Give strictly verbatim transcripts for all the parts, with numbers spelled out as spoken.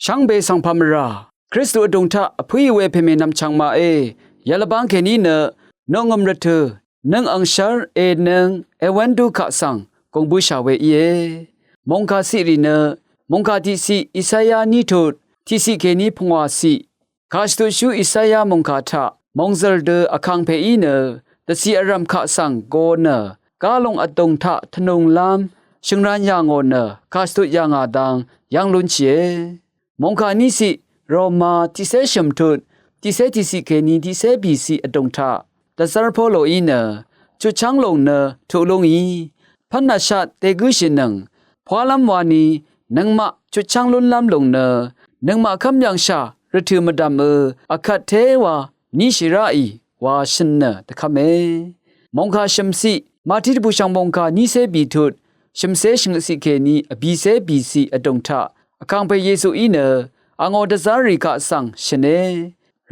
Shvngbe svng pà mvrà Kristu vdùng taq vpǿì we pèmènvm chvngmaqé, yalvbáng kèní nø noqngø̀m rvtø̀ nøng angshv́r ènøng èwv́n dú kaq svng gùng bǿshà we íe. Mòngkà ciqrì nø mòngkà tiqciq Isaya ní tut tiqciq kèní pungwà ciq, kàshvtutshú Isaya mòngkà taq mòngzø̀l dø vkàngpèí nø dvciq vrv̀m kaq svng go nø gálung vdùng taq tvnùnglv́m shø̀ngran yà ngò nø kàshvtut yà ngà dang yv́ng lúnshìe. Mòngkà níciq Roma tiqcé shø̀m tut tiqcé tiqciq kèní tiqcé bìciq vdùng taq dvzv́r Poloí nø chutchv́ng lòng nø tuq lúngì, pv́n vshat dègǿshìnøng pwálv́m wani nøngmaq chutchv́ng lúnlv́m lòng nø nøngmaq kv́m yv̀ngshà rvtø̀ mvdv̀mø vkvt téwa níshì ráì wa shø̀n nø dvkv́me. Mòngkà shø̀mciq Màtí dvbùshv̀ng mòngkà nícé bìtut shø̀mcé shvngøtciq kèní vbìcé bìciq vdùng taq vkàngpè Yesuí nø angò dvzv́rrì kaq svng shø̀ne.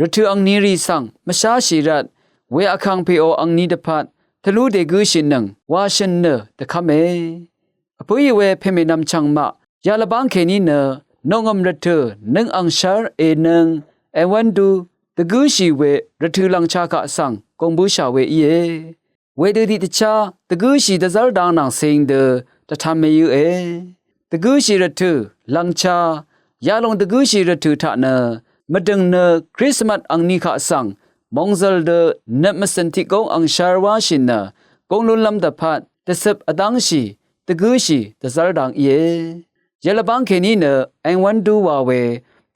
Rvtø̀ angnirì svng mvsháshì rvt we vkàngpèò angni dvpvt tvlú dègǿshìnøng wa shø̀n nø dvkv́me. Vpǿì we pèmènvm chvngmaq yalvbáng kèní nø noqngø̀m rvtø̀ nøng angshv́r ènøng èwv́n dú dvgǿshì we rvtø̀ lv̀ngcha kaq svng gùng bǿshà we íe. Wedø tiqdvchá dvgǿshì dvzv́r dang nvng cing dø dvtan mèyø̄e. Dvgǿshì rvtø̀ lv̀ngcha yalòng dvgǿshì rvtø̀ taq nø mvdø̀ng nø Krismas angni kaq svng mòngzø̀l dø nøt mvcø̀n tiqgóng angshv́r wáshì nø góng lúnlv́m dvpvt dvcøp vdángshì dvgǿshì dvzv́r dang íe. Yalvbáng kèní nø èngwv́n dú wa we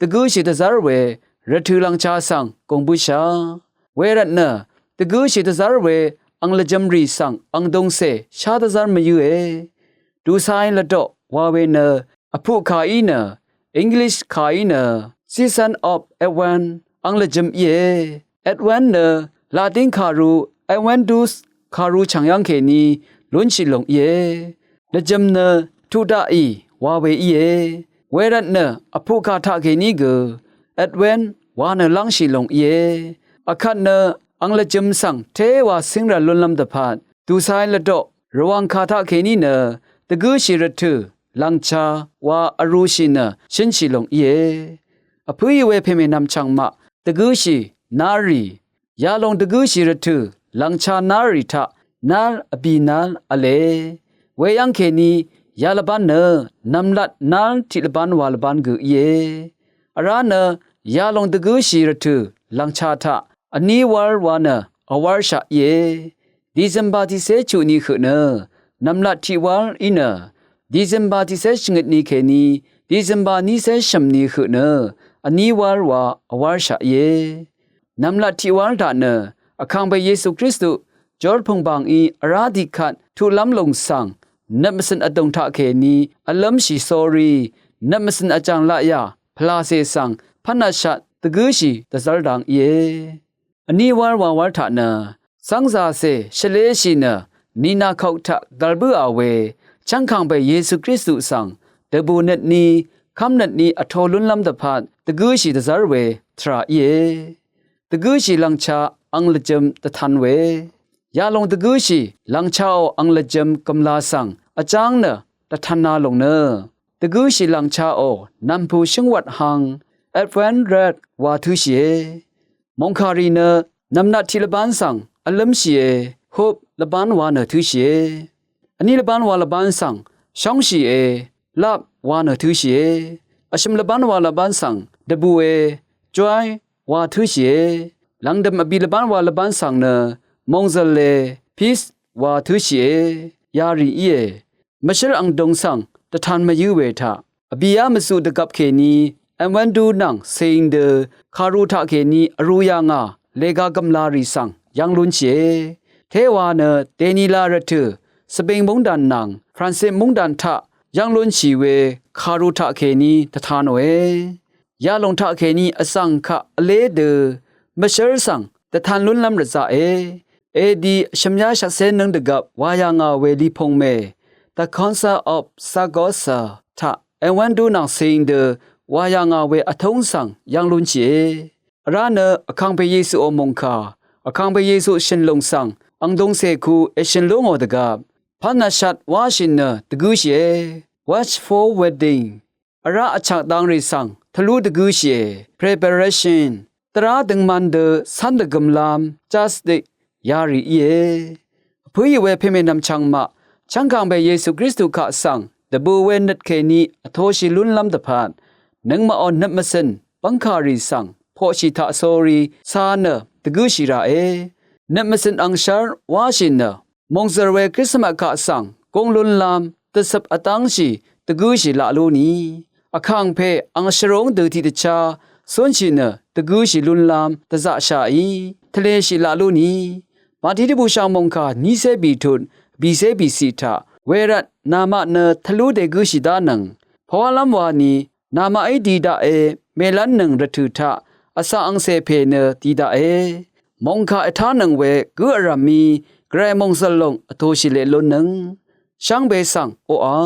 dvgǿshì dvzv́r we rvtø̀ lv̀ngcha svng gùng bǿshà. Wervt nø dvgǿshì dvzv́r we ang lvjø̄mrì svng ang dungcè shá dvzv́r mvyǿe. Dùcāy lvdoq wa we nø vpuq kàí nø English kàí nø Season of Advent ang lvjø̄m íe. Advent nø Latin kàru Adventus kàru chv̀ng yv́ng kèní lúnshì lòng íe. Lvjø̄m nø tuq daqì wa we íe. Wervt nø vpuq kà taqkèní gø Advent wa nø lángshì lòng íe. Vkvt nø ang lvjø̄m svng téwa cíngrv̀l lúnlv́m dvpvt dùcāy lvdoq Rvwàng kà taqkèní nø dvgǿshì rvtø̀ lv̀ngcha wa vrūshì nø shǿnshì lòng íe. Vpǿì we pèmènvm chvngmaq dvgǿshì nárì yalòng dvgǿshì rvtø̀ lv̀ngcha nárì taq nár vbì nál v̄le. Weyv́ng kèní yalvbán nø nv̀mlat nál tiq lvbán wa lvbán gø íe. Vrá nø yalòng dvgǿshì rvtø̀ lv̀ngcha taq vní wál wa nø vwálshaq íe. December tiqcé chuq ni høq nø nv̀mlat tiq wál í nø December tiqcé shvngøt ni kèní December nícé shø̀m ni høq nø vní wál wa vwálshaq íe. Nv̀mlat tiq wál taq nø vkàngpè Yesu Kristu jórpø̀ng bàngí vrá tiqkvt tuqlv́m lòng svng nøt mvcø̀n vdùng taqkèní vlǿmshì sórí nøt mvcø̀n vjàng laqyà pvlàcè svng pv́n vshat dvgǿshì dvzv́r dang íe. Vní wál wa wál taq nø cv́ngzàcè shvléshì nø nìnà kauk taq gv̀l bǿà we chv́ngkàngpè Yesu Kristu svng dvbù nøtní kv́mnøtní vtō lúnlv́m dvpvt dvgǿshì dvzv́r we tvrà íe. Dvgǿshì lv̀ngcha ang lvjø̄m dvtan we yalòng dvgǿshì lv̀ngchaò ang lvjø̄m gø̀mlā svng vjáng nø dvtanna lòng nø dvgǿshì lv̀ngchaò nv̀mpù shǿngwvt hang Advent red wa tǿshìe. Mòngkàrì nø nv̀mlat tiq lvbán svng vlǿmshìe, hop lvbán wa nø tǿshìe. Vní lvbán wa lvbán svng shóngshìe, lap wa nø tǿshìe. Vshø̀m lvbán wa lvbán svng dvbùe, jwái wa tǿshìe. Lv̀ngdø̀m vbì lvbán wa lvbán svng nø mòngzø̀le, peace wa tǿshìe. Yarì íe. Mvshǿl angdung svng dvtan mvyǿ we taq vbìá mvzuq dvgvp kèní èwv́n dú nvng cing dø kàru taqkèní vrū yà ngà lèga gø̀mlarì svng yv́ng lúnshìe. Téwa nø dènìlà rvtø̀ Svbing mungdàn nvng Fransip mungdàn taq yv́ng lúnshì we kàru taqkèní dvtanòe. Yalòng taqkèní vzv̀ng kaq vlé dø mvshǿl svng dvtan lúnlv́m rvzaqe. Edi vshø̀myá shvtcé nǿng dvgvp wa yà ngà we lipung mè The Council of Saragossa taq èwv́n dú nvng cing dø wa yà ngà we vtúng svng yv́ng lúnshìe. Vrá nø vkàngpè Yesuò mòngkà vkàngpè Yesu shø̀n lùng svng angdung cèku èshø̀n lú ngò dvgvp pv́n vshat wáshì nø dvgǿshìe. Watch for wedding. Vrá vchvk dangrì svng tvlú dvgǿshìe. Preparation, tvrá døngman dø cv́n dvgø̄mlv́m, justice, yarì íe. Vpǿì we pèmènvm chvngmaq, chv́ngkàngpè Yesu Kristu kaq svng dvbø̀ we nøt kèní vtoshì lúnlv́m dvpvt, nøngmaqò nøt mvcø̀n bv́ngkàrì svng poqshì taqsórí cā nø dvgǿshì ràe. Nøt mvcø̀n angshv́r wáshì nø mòngzø̀r we Krismas kaq svng gúng lúnlv́m dvcøp vdv́ngshì dvgǿshì laq lú ni, vkàngpè ang shvrúng dø tiqdvchá cúnshì nø dvgǿshì lúnlv́m dvzaqshàí tvleshì laq lú ni. Màtí dvbùshv̀ng mòngkà nícé bìtut bìcé bìciq taq, wervt namaq nø tvlú dègǿshì dánøng, pvwálv́m wani namaqí di daqe, mèlv́nnøng rvtø̀ taq vsvng angcè pè nø di daqe. Mòngkà ètánøng we gǿ vrv̀mí gvray mòngzø̀l lòng vtoshì leq lúnnøng shvngbe svng oqà